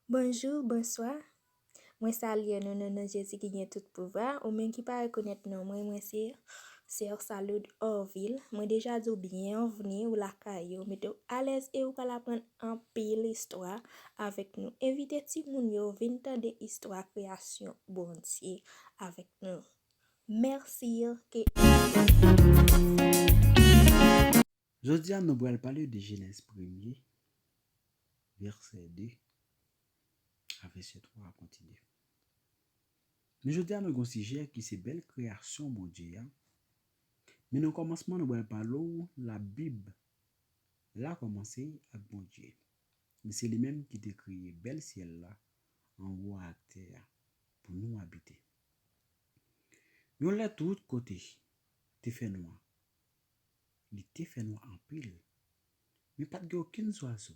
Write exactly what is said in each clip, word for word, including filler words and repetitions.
Bonjou, bonswa. Mwen salye nou nan non Jezi ki gen tout pouvwa. Ou menm ki pa rekonèt non mwen, mwen se Sè Salud Orville. Mwen deja di w byenvni, ou lakay ou. Mete w alèz e ou pral aprann anpil istwa avèk nou. Envite timoun yo vin tande istwa kreyasyon Bondye avèk nou. Mèsi ke Jodi a, nou pral pale de Jenèz premye, vèsè de, a vèsè twa a kontinye. Men jodi a, nou gen yon sijè ki se bèl kreyasyon Bondye a. Men nan kòmansman, nou pral pale w Labib la kòmanse ak Bondye. Men se li menm ki te kreye bèl syèl la anwo ak tè a pou nou abite. Yon lè tout kote te fè nwa. Li te fè nwa anpil. Men pa t gen okenn zwazo,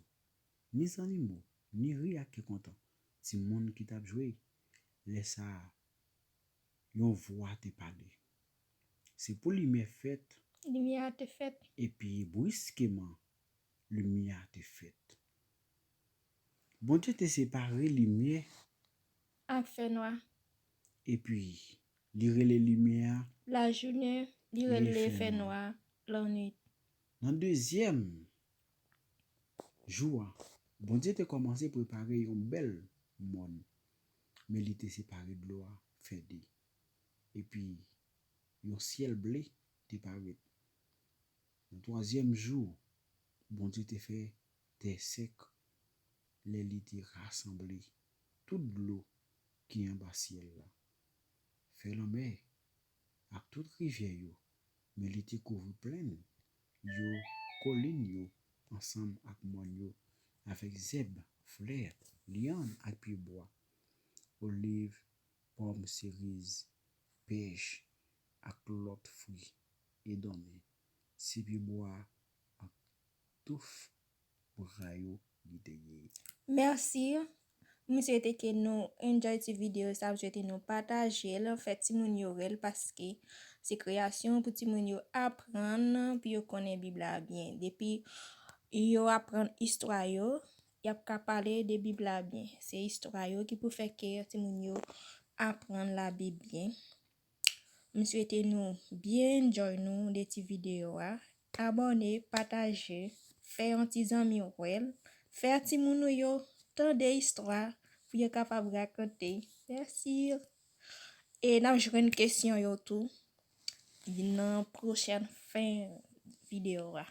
ni zannimo, ni ri ak kè kontan, timoun ki t ap jwe. Lè sa a, yon vwa te pale. Se pou limyè fèt. Limyè a te fèt. Epi briskeman, limyè a te fèt. Bondye te separe limyè ak fènwa. Epi, li rele limyè a lajounen, li rele fènwa lannwit. Nan dezyèm jou a, Bondye te kòmanse prepare yon bèl mòn, men li te separe dlo a fè de. Epi, yon syèl ble te parèt. Nan twazyèm jou, Bondye te fè tè sèk lè li te rasanble tout dlo ki anba syèl la. Fè lanmè ak tout rivyè yo, men li te kouvri plenn yo, kolin yo, ansanm ak mòn yo, avèk zèb, flè, lyann ak pyebwa, oliv, pòm, seriz, pèch, ak lòt fwi, e donnen. Se pyebwa ak touf bra yo li te ye. Mèsi. M swete ke nou enjoy ti videyo sa, m swete nou pataje l, fè timoun yo rele l, paske se kreyasyon pou timoun yo aprann, pou yo konnen Bib la byen. Depi yo aprann istwa yo, y ap ka pale de Bib la byen. Se istwa yo ki pou fè ke timoun yo aprann Labib byen. M swete nou byen enjoy nou de ti videyo a. Abòne, pataje, fè yon ti zanmi w wè l, fè timoun ou yo tande istwa pou yo kapab rakonte. Mèsi. E n ap jwenn kesyon yo tou nan pwochèn fen videyo a.